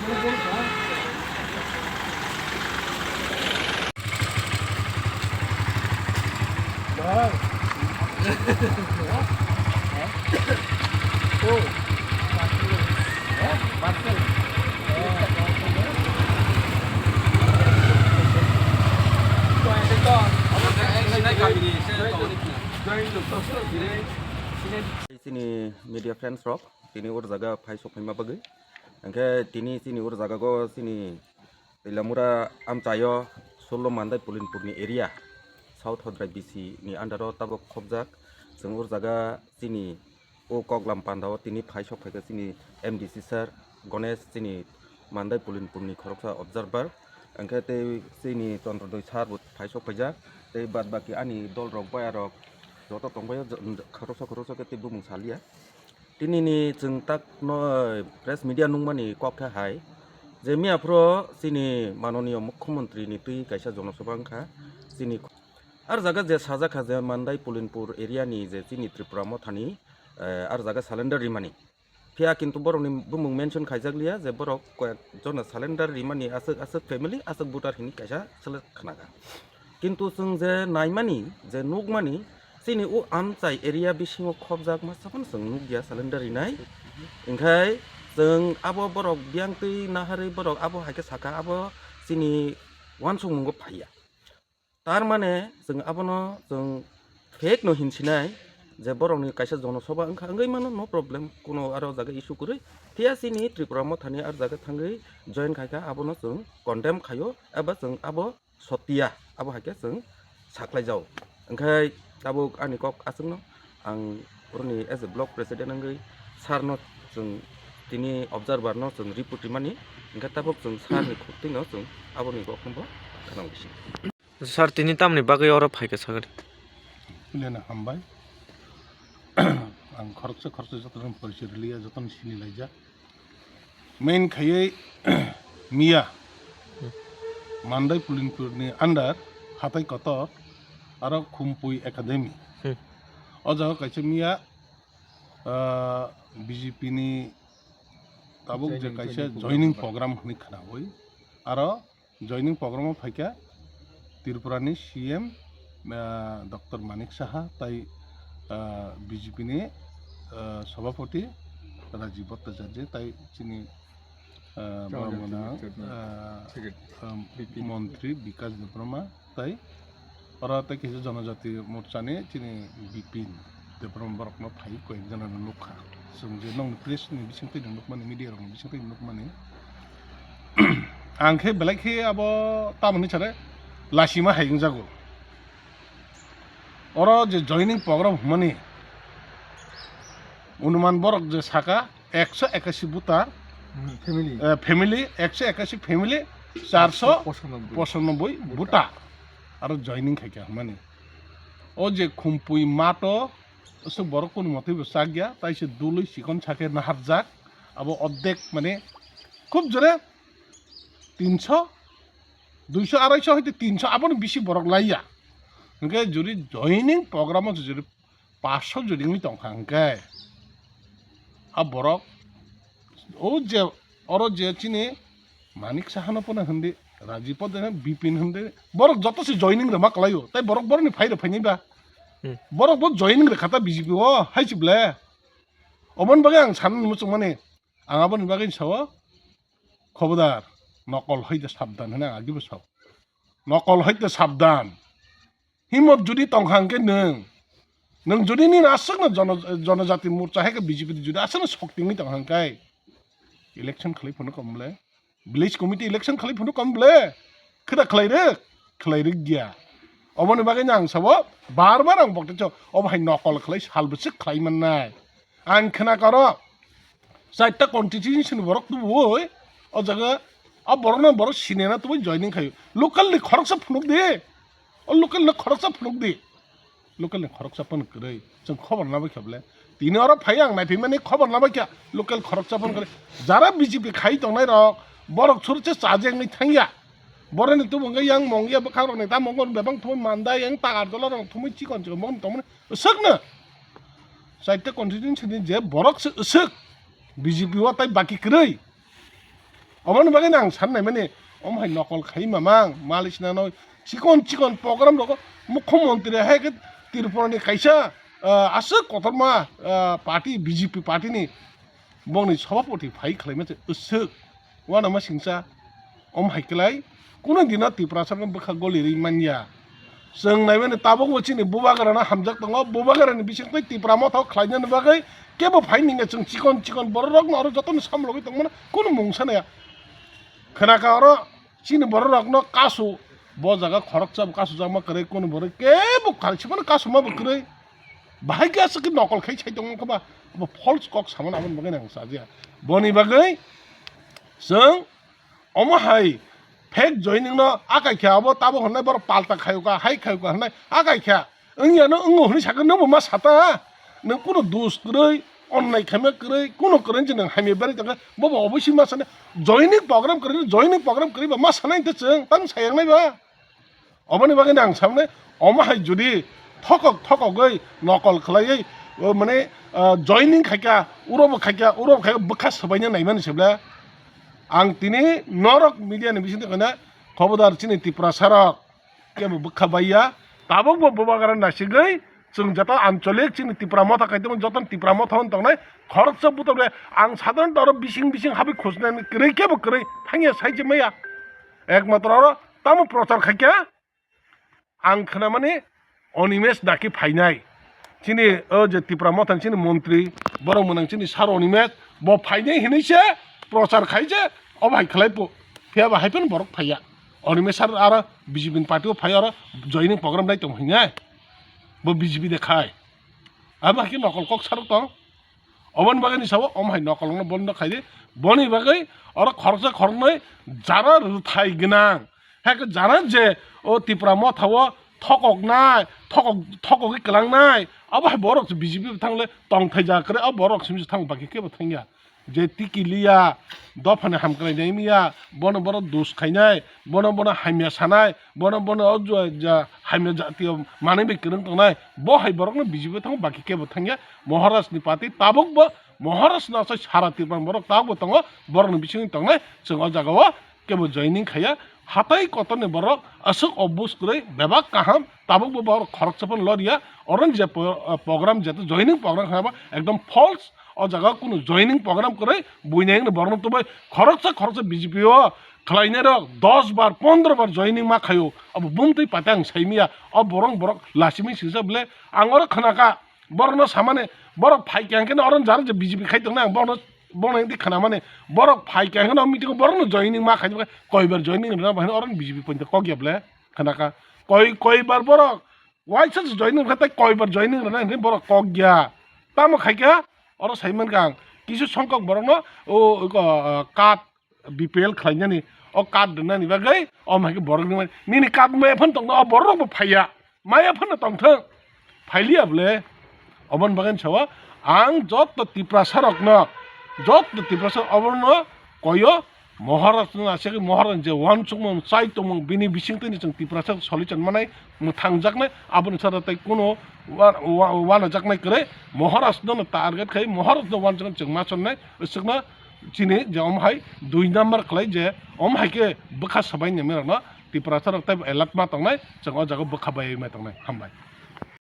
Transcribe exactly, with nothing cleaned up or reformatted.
Chini media friends rok, tini ur jaga phai sok phaima bagwi. Hwnkhe tini chini ur jaga go chini Twilamura amchaio Sullo Mandai Pulinpur ni area, South Hodrai B C ni under o tabok khobjak. Chwng ur jaga chini o koklam panda o tini phai sok phaikha chini M D C sir Ganesh, chini Mandai Pulinpur ni khoroksa observer, hwnkhe tei chini Chandrodoi sir bo phai sok phaijak, tei bad baki ani dol rok baya rok joto tongbaio, khoroksa khoroksa khe tei bumung saliya. Tini ni chwng tak no press media nungmani kok khe hai je miya phuru chini manoniyo mukhyamantri ni twi kaisa jonosabha wngkha chini. Ar jaga je sajak kha je Mandai Pulinpur area ni je chini Tripura Motha ni, eh, ar jaga surrender rimani. Phiya kintu borok ni bumung mention khaijak liya je borok koyek jona surrender rimani aswk aswk family, aswk voter hini kaisa selek khna kha. Kintu chwng je naimani, je nukmani, chini o amchai area bisingo khobjak masa phano chwng nukya surrender rinai. Hwnkhe chwng abo borok biyang twi naharwi borok abo hai khe sakha, abo chini uansukmungo phaiya. Tar mane chwng abono chwng fake no hinsinai je borokni kaisa jonosobha wngkha, wngwi mano, no problem, kuno aro jaga issue kwrwi. Phiya chini Tripura Mothani aro jaga thangwi join khaikha, abono chwng condemn khaio, eba chwng abo sotia, abo hai khe chwng saklaijao. Hwnkhe tabuk ani kok aswkno ang oroni as a block president wngwi sir no chwng tini observer no chwng report rimani, hwnkhe tabuk chwng sir ni khuk twino chwng aboni kok hwnbo khwnang bisi. Sir, tini tamni bagwi oro phaikha sagadi? Puilano hambai. Ang khoroksa khoroksa jotono porichoi rwliya, jotono sini laijak. Main khaiwi miya Mandai Pulinpur ni under Hatai Kotor aro Khumpui Academy. Hmm. O jaga kaisa miya, ah, B J P ni tabuk je joining, kaisa joining joining program. Program hwnwi khwnawi. Aro joining program o phaikha Tripura ni C M, ah, Doctor Manik Saha tai, ah, B J P ni, ah, Sabhapati Rajiv Bhattacharya tai chini, ah, Chao borok Jati gwnang, Morcha ni ah, Secretary. Ah, B P ni. Montri Bikash Debbarma tai oro tei kisa Jonojati Morcha ni chini Bipin Debbarma borokno phai koi jana no nukha. Chwng je nokni press ni bisingtwi no nukmani, media rokni bisingtwi no nukmani. Ang khe belai khe abo tamoni sare lasima hai wngjago. Oro je joining program hwnmani onuman borok je saka ekso ekashi voter, hmm, family. Eh, family, ekso ekashi family, charso pochanoboi. Pochanoboi voter. Voter. Aro joining khaikha hwnmani. O je Khumpui mato, aswk borok kunu motwi bo chakya, tai se dului chikon sakhe naharjak, abo ordek mane khub jore tinso, duiso, araiso hoite tinso, aboni bisi borok laiya. Hwnkhe juri joining program o juri paanso juri wngwi tongkha hwnkhe, a borok o je oro je chini Manik Sahano pono hindi, Rajiv Poddar, Bipin hindi, borok joto se joining rwma kwlaio, tai borok borokni phai rw phainai ba? Hmm. Borok bo joining rwkha ta B J P o, hai se ble. Oboni bagwi ang sanani muchungmani, ang aboni bagwi sao, khobodar, nokol hoite sabdan hwnwi ang agibo sao. Nokol hoite sabdan. Himot judi tongkha hwnkhe nwng, nwng judi nini aswkno jono-, Jonojati Morcha hai khe B J P judi aswkno sok tingwi tongkha hwnkhe election khlai phano kom le, village committee election khlai phano kom le, khe da khlai rwk? Khlai rwk ya. Oboni bagwi no ang sabo bar bar ang bokte cho, obo hai nokol khlai sal bwswk khlai mannai. Ang khna karo, chaita constituency ni borok tubuwi, o jaga, a borok no borok siniya na tubuwi joining khayo. Local ni khoroksa phunuk di, o local ni khoroksa phunuk di, local ni khoroksa phano kwrwi, chwng khobor na bai kha bole. Tini oro phai ang naiphimani khobor na bai kha, local khoroksa phano kwrwi. Jara B J P khai tongnai rok, borok churche chajak ni thangya, borok ni tubu wngkha yang mong ya bwkhak rok ni ta mong bebak thumui manda yang ta ardola rok thumui chikon chikon mong tongmani. Swkno chaita constituency ni je borok se swk B J P o tai baki kwrwi. Oboni bagwi ang san nai mani, omo hai nokol khai mamang, malik sinano chikon chikon program rogo mukhyamantri hai khe Tripura ni kaisa, ah, aswk kotorma, ah, party, B J P party ni bongni sabhapati phai khlai mani aswk. Uanama singsa, omo hai klai, kuno dino Tiprasa no bwkha goli rwi manya. Chwng naimani tabukbo chini bubagrano hamjak tongo, bubagrani bisingtwi Tipra Motha o khlainani bagwi kebo phai nangya, chwng chikon chikon bororokno oro jotono samlogwi tongmano kunu mungsa naiya. Khwnakha oro chini bororokno kasu, bo jaga khoroksa bo kasujakma kwrwi, kunu borok kebo kalsibano kasumabo kwrwi. Bahai khe aswk khe nokol khai sai tongmani khe ba, abo false kok samani aboni bagwi nang sajiya. Boni bagwi chwng omo hai fake joining no akai khe abo tabuk hwnwi borok palta khayo ka, hai khayo ka hwnwi akai khe wngya no wngo hwnwi sakhe nwng bo ma sata. Nwng kunu dos kwrwi, onnai khaima kwrwi, kunu kwrwi se nwng hamya berwi tongkhe bo bo oboising ma sani joining program kwrwi, joining program kwrwi ba ma sanai hwnkhe chwng tang sayangnai ba. Oboni bagwi ang samne omo hai jodi thokok thokogwi nokol khlaiwi, o mane, ah, joining khaikha, urobo khaikha, urobo khaikha, bwkha swbaina naimani se ble. Ang tini norok media ni bisingtwi khaina khobodar chini Tiprasa rok kebo bwkha baiya, tabukbo bubagra nasigwi chwng joto ancholik chini Tipra Motha kaitor joto Tipra Motha hwn tongnai khoroksa butok le ang sadharon oro bising bising habwi khusnani kwrwi kebo kwrwi thangya sai se maya. Ekmatro oro tamo prochar khaikha. Ang khwnamani Animesh Daki phainai. Chini o je Tipra Motha ni chini montri, borok mwnang chini sir Animesh, bo phainai hinwi se prochar khai je, obo hai khlai po. Phiya ba hai phano borok phaiya. Animesh sir aro B J P ni party o phai aro joining program nai tong hinai. Bo B J P de khai. Abo hai khe nokol kok sarok tong. Oboni bagwi ni sabo, omo hai nokolno bondo khaidi. Boni bagwi oro khoroksa khoroknwi jara rwthai gwnang. Hai khe jara je o Tipra Motha o thokoknai, thokok, thokogwi kwlangnai. Abo hai borok se B J P bo thangle tongthai ja kwrwi, abo borok simi se thang baki kebo thangya. Je tiki liya, dophani hamkrai naimiya, bono bono dus khainai, bono bono hamya sanai, bono bono o jua ja hamya jatiyo manwi bai kwrwng tongnai, bo hai borokno B J P thango baki kebo thangya. Maharaj ni party tabukbo Maharaj no asai sara Tripura borok tabukbo tongo, borokni bisingo tongnai chwng o jagao kebo joining khaiya. Hatai kotorni borok aswk obus kwrwi bebak kaham, tabukbo borok khoroksa phano loriya. Oro ni je po-, program, jeto joining program khaiyaba ekdom false. O jaga kunu joining program kwrwi, buini wngni borokno tubui khoroksa khoroksa B J P o khlainai rok dos bar pondro bar joining ma khaio. Abo bumtwi pata ang saimiya. O borok borok lasimwi singsa bwle ang oro khnakha. Borokno samani, borok phaikha hwnkhe oro jara je B J P khai tongnai ang borokno, borokno wngtwi khnamani. Borok phaikha hwnkhe o meeting o borokno joining ma khaidi, koibar joining rwna bahai oro B J P poito kokya bwle khnakha. Koi, koibar borok waisa se joining rwkha tei koibar joining rwnai hwnwi borok kokya. Tamo khaikha oro saimankha ang kisu songkok borokno o, o, o, card B P L khlainani, o card rwnani bagwi, o hai khe borok ni, nini card maya phano tongno, o borok rok bo phaiya, maya phano tongthwng, phailiya bwle. Oboni bagwi sao, ang joto Tiprasa rokno, joto Tiprasa oborno koyo, Maharaj no aswk Maharaj je uansukmung chai tongmung bini bisingtwi ni chwng Tiprasa solution manai mwthangjaknai, aboni sara tei kuno wa-, wa-, wanajaknai kwrwi, Maharaj no target khai Maharaj no uansukna chwng ma chonnai, aswkno chini je omo hai dui number khlai je omo hai khe bwkha swbai nai rokno Tiprasa rok tei alert ma tongnai, chwng o jaga bwkha bai ma tongnai. Hambai.